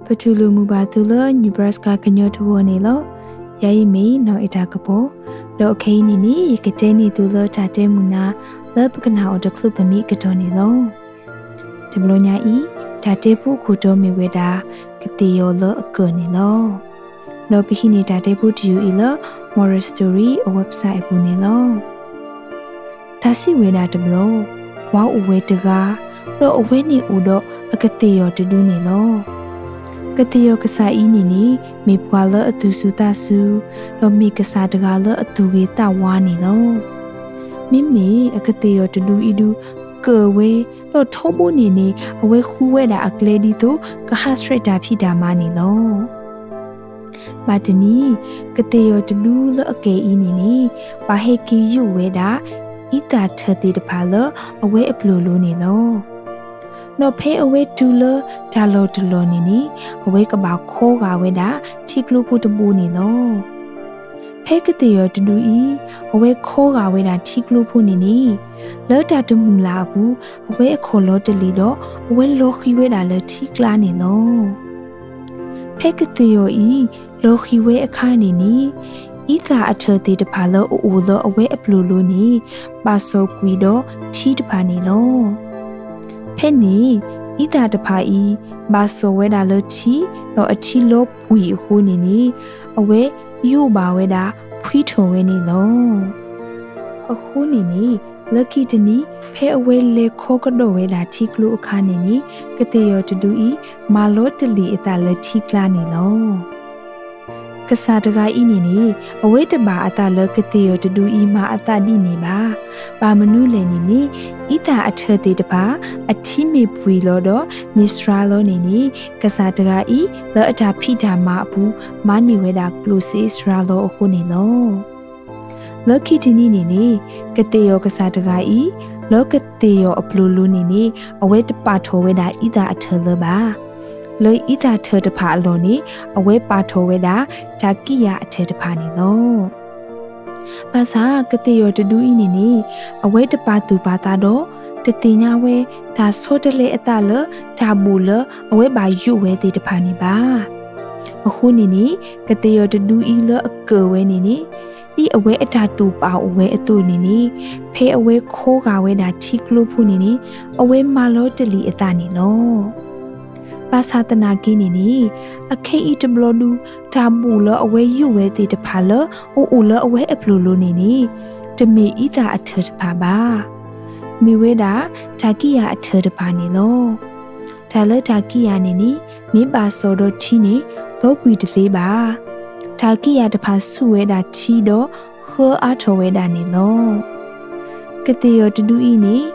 ပတူၢ်လိာ်မုာ်ဘၣ်သုလၢ Nebraska ကညီတဝၢန့ၣ်လီၤ. ယၤအံၤမ့ၢ်နီၢ်အ့တၢ်ကပီၤ, ဒီးခဲအံၤန့ၣ်န့ၣ် ယကတဲန့ၢ်သုလၢတၢ်တဲမုာ်နၤ လၢပကနၣ်အီၤတချုးပမ့ၢ်ကတီၢ်န့ၣ်လီၤ. တဘျီညါအံၤ တၢ်တဲဖိအခိၣ်တီမ့ၢ်ဝဲဒၣ် ကသ့ၣ်ယီၤလၢအကၢၣ်န့ၣ်လီၤ. ဒီးပဟံးန့ၢ်တၢ်တဲဖိတယုၢ်အံၤလၢ Moral Story အ website အပူၤန့ၣ်လီၤ. တၢ်စံးဝဲဒၣ်တဘျီ, ပှၤအိၣ်ဝဲတဂၤ, ဒီးအဝဲန့ၣ်အိၣ်ဒီးအကသ့ၣ်ယီၤတဒုန့ၣ်လီၤ. ကသ့ၣ်ယီၤကစၢ်အံၤန့ၣ်န့ၣ် မ့ၢ်ပှၤလၢအသူၣ်စူၤသးစူၤ, ဒီးမ့ၢ်ကစၢ်တဂၤလၢအသူၣ်ဂ့ၤသးဝါန့ၣ်လီၤ. မ့မ့ၢ်အကသ့ၣ်ယီၤတဒုအံၤဒု ကၢၣ်ဝဲ, ဒီးထီဘိန့ၣ်န့ၣ် အဝဲဃုဝဲဒၣ်အကျဲဒ်သိး ကဟးဆှဲးတၢ်ဖံးတၢ်မၤန့ၣ်လီၤ. ဘၣ်တနံၤ, ကသ့ၣ်ယီၤတဒုလၢအကၢၣ်အံၤန့ၣ်န့ၣ် ဘၣ်ဟဲက့ၤယိာ်ဝဲဒၣ် အံသၣ်ထၢၣ်သ့ၣ်တဖၣ်လၢအဝဲအပျိာ်လိၤန့ၣ်လီၤ. ဒီးဖဲအဝဲတုၤလၢတၢ်လီၢ်တလီၢ်န့ၣ်န့ၣ် အဝဲကဘၣ်ခီဂာ်ဝဲဒၣ်ထံကျိဖိတဘိန့ၣ်လီၤ. ဖဲကသ့ၣ်ယီၤတဒုအံၤ အဝဲခီဂာ်ဝဲဒၣ်ထံကျိဖိန့ၣ်န့ၣ် လၢတၢ်တမုာ်လၢ်အပူၤ အဝဲအခီၣ်လီၤတလံာ်ဒီး အဝဲလီၤဃံၤဝဲဒၣ်လၢထံကျါန့ၣ်လီၤ. ဖဲကသ့ၣ်ယီၤအံၤ လီၤဃံၤဝဲအခါန့ၣ်န့ၣ် အံသၣ်အထၢၣ်သ့ၣ်တဖၣ်လၢအအိၣ်လၢအဝဲအပျိာ်လိၤန့ၣ် ဘၣ်စီၣ်ကွံာ်ဒီးထံတဖၣ်န့ၣ်လီၤ. ဖဲန့ၣ် အံသၣ်တဖၣ်အံၤ ဘၣ်စီၣ်ဝဲဒၣ်လၢထံ ဒီးအထံလီၤပှံာ်အဃိန့ၣ်န့ၣ် အဝဲယိာ်ဘၣ်ဝဲဒၣ်ဖှံထီၣ်ဝဲန့ၣ်လီၤ. အဃိန့ၣ်န့ၣ် လၢခံတနံၤ ဖဲအဝဲလဲၤခီကဒီးဝဲဒၣ်ထံကျိအခါန့ၣ်န့ၣ် ကသ့ၣ်ယီၤတဒုအံၤ မၤလီၤတလံာ်အသးလၢထံကျါန့ၣ်လီၤ. ကစၢ်တဂၤအံၤန့ၣ်န့ၣ် အဝဲတဘၣ်အသးလၢကသ့ၣ်ယီၤတဒုအံၤမၤအသးဒ်န့ၣ်ဘၣ်. ဘၣ်မနုၤလဲၣ်န့ၣ်န့ၣ် အံသၣ်အထၢၣ်သ့ၣ်တဖၣ် အထံမ့ၢ်ပှံာ်လီၤဒီးမ့ၢ်စှၤလီၤန့ၣ်န့ၣ် ကစၢ်တဂၤအံၤ လၢအတၢ်ဖံးတၢ်မၤအပူၤ မၤန့ၢ်ဝဲဒၣ်ကျိၣ်စ့စှၤလီၤအဃိန့ၣ်လီၤ. လၢခံတနံၤန့ၣ်န့ၣ် ကသ့ၣ်ယီၤကစၢ်တဂၤအံၤ လၢကသ့ၣ်ယီၤအပျိာ်လိၤန့ၣ်န့ၣ် အဝဲတပာ်ထီၣ်ဝဲဒၣ်အံသၣ်အထၢၣ်လၢၤဘၣ်. လၢအံသၣ်ထၢၣ်တဖၣ်အလီၢ်န့ၣ် အဝဲပာ်ထီၣ်ဝဲဒၣ် တၢ်ကံးယၤအထၢၣ်တဖၣ်န့ၣ်လီၤ. ဘၣ်ဆၣ်ကသ့ၣ်ယီၤတဒုအံၤန့ၣ်န့ၣ် အဝဲတပာ်သူၣ်ပာ်သးဒီး တသ့ၣ်ညါဝဲ တၢ်ဆီတလဲအသးလၢ တၢ်ဘိၣ်လၢအဝဲဘၣ်ယိာ်ဝဲသ့ၣ်တဖၣ်န့ၣ်ဘၣ်. အဃိန့ၣ်န့ၣ် ကသ့ၣ်ယီၤတဒုအံၤလၢအကၢၣ်ဝဲန့ၣ်န့ၣ် ဒ်အဝဲအတၢ်တိာ်ပာ်အိၣ်ဝဲအသိးန့ၣ်န့ၣ် ဖဲအဝဲခီဂာ်ဝဲဒၣ်ထံကျိဖိန့ၣ်န့ၣ် အဝဲမၤလီၤတလံာ်အသးန့ၣ်လီၤ. ဘၣ်ဆၣ်သနာ်က့န့ၣ်န့ၣ် အခဲအံၤတဘျီဒု တၢ်ဘိၣ်လၢအဝဲယိာ်ဝဲသ့ၣ်တဖၣ်လၢ အအိၣ်လၢအဝဲအပျိာ်လိၤန့ၣ်န့ၣ် တမ့ၢ်အံသၣ်အထၢၣ်တဖၣ်ဘၣ်. မ့ၢ်ဝဲဒၣ် တၢ်ကံးယၤအထၢၣ်တဖၣ်န့ၣ်လီၤ. တၢ်လၢတၢ်ကံးယၤန့ၣ်န့ၣ် မ့ၢ်ဘၣ်စီၣ်ဒီးထံန့ၣ် လီၤပှံာ်တသ့ဘၣ်. တၢ်ကံးယၤတဖၣ်ဆူၣ်ဝဲဒၣ်ထံဒီး ဃၢအါထီၣ်ဝဲဒၣ်န့ၣ်လီၤ. ကသ့ၣ်ယီၤတဒုအံၤန့ၣ်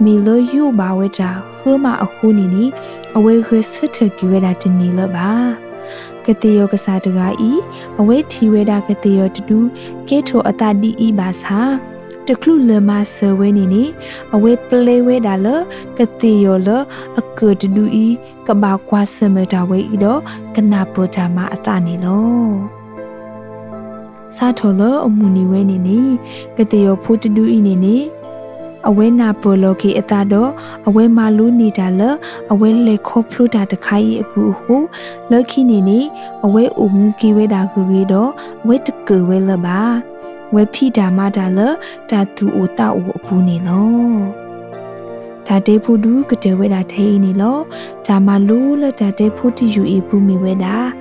မ့ၢ်လၢယိာ်ဘၣ်ဝဲတၢ်ဃၢမးအဃိန့ၣ်န့ၣ် အဝဲဂဲၤဆၢထၢၣ်က့ၤဝဲဒၣ်တန့ၢ်လၢၤဘၣ်. ကသ့ၣ်ယီၤကစၢ်တဂၤအံၤ အဝဲထံၣ်ဝဲဒၣ်ကသ့ၣ်ယီၤတဒု ကဲထီၣ်အသးဒ်အံၤဘၣ်ဆၣ် တချုးလၢၤမၤစၢၤဝဲန့ၣ်န့ၣ် အဝဲပျဲဝဲဒၣ်လၢ ကသ့ၣ်ယီၤလၢအကၢၣ်တဒုအံၤ ကဘၣ်ကွၢ်ဆၢၣ်မဲာ်တၢ်ဝဲအံၤဒီး ကနၢ်ပၢၢ်တၢ်မၤအသးန့ၣ်လီၤ. စးထီၣ်လၢအမုၢ်နံၤဝဲန့ၣ်န့ၣ် ကသ့ၣ်ယီၤဖိတဒုအံၤန့ၣ်န့ၣ် အဝဲနၢ်ပၢၢ်လီၤက့ၤအသးဒီး အဝဲမၤလိန့ၢ်တၢ်လၢ အဝဲလဲၤခီဖျိတၢ်တခါအံၤအပူၤအဃိ လၢခံန့ၣ်န့ၣ် အဝဲအိၣ်မူက့ၤဝဲဒၣ်ဂ့ၤဂ့ၤဒီး အဝဲတကၢၣ်ဝဲလၢၤဘၣ်. အဝဲဖံးတၢ်မၤတၢ်လၢ တၢ်သူၣ်အိၣ်သးအိၣ်အပူၤန့ၣ်လီၤ. တၢ်တဲဖိဒုကတၢၢ်ဝဲဒၣ်ထဲအံၤန့ၣ်လီၤ. တၢ်မၤလိလၢတၢ်တဲဖိတယုၢ်အံၤအပူၤမ့ၢ်ဝဲဒၣ်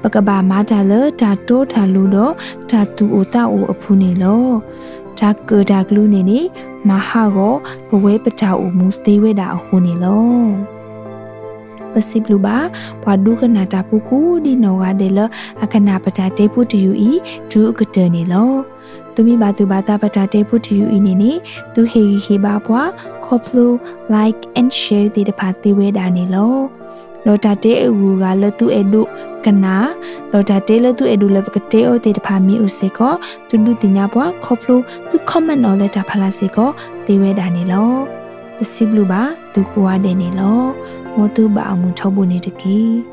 ပကဘၣ်မၤတၢ်လၢတၢ်တီတၢ်လိၤဒီးတၢ်သူၣ်အိၣ်သးအိၣ်အပူၤန့ၣ်လီၤ. တၢ်ကၢၣ်တၢ်ကျူန့ၣ်န့ၣ် မၤဟးဂီၤပဝဲပတၢ်အိၣ်မူသ့ဝဲဒၣ်အဃိန့ၣ်လီၤ. ပစံးဘျုးဘၣ် ပှၤဒိကနၣ်တၢ်ဖိကိးဒံနီၢ်ဂၤဒဲးလၢအကနၣ်ပတၢ်တဲဖိတယုၢ်အံၤ တုၤအကတၢၢ်န့ၣ်လီၤ. သုမ့ၢ်ဘၣ်သူၣ်ဘၣ်သးပတၢ်တဲဖိတယုၢ်အံၤန့ၣ်န့ၣ် သုဟ့ၣ်ဂံၢ်ဟ့ၣ်ဘါပှၤ ခီဖျိ like and share သ့ၣ်တဖၣ်သ့ဝဲဒၣ်န့ၣ်လီၤ. ဒီးတၢ်တဲအဂုၤအဂၤလၢသုအဲၣ်ဒိးကနၣ်, ဒီးတၢ်တဲလၢသုအဲၣ်ဒိးလၢပကတဲအီၤသ့ၣ်တဖၣ်မ့ၢ်အိၣ်စ့ၢ်ကီး သုဒုးသ့ၣ်ညါပှၤ ခီဖျိသု comment အီၤလၢတၢ်ဖးလၢ်စ့ၢ်ကီး သ့ဝဲဒၣ်န့ၣ်လီၤ. ပစံးဘျုးဘၣ်သုကိးဂၤဒဲးန့ၣ်လီၤ. မ်သုဘၣ်အမုာ်ထီဘိန့ၣ်တက့ၢ်.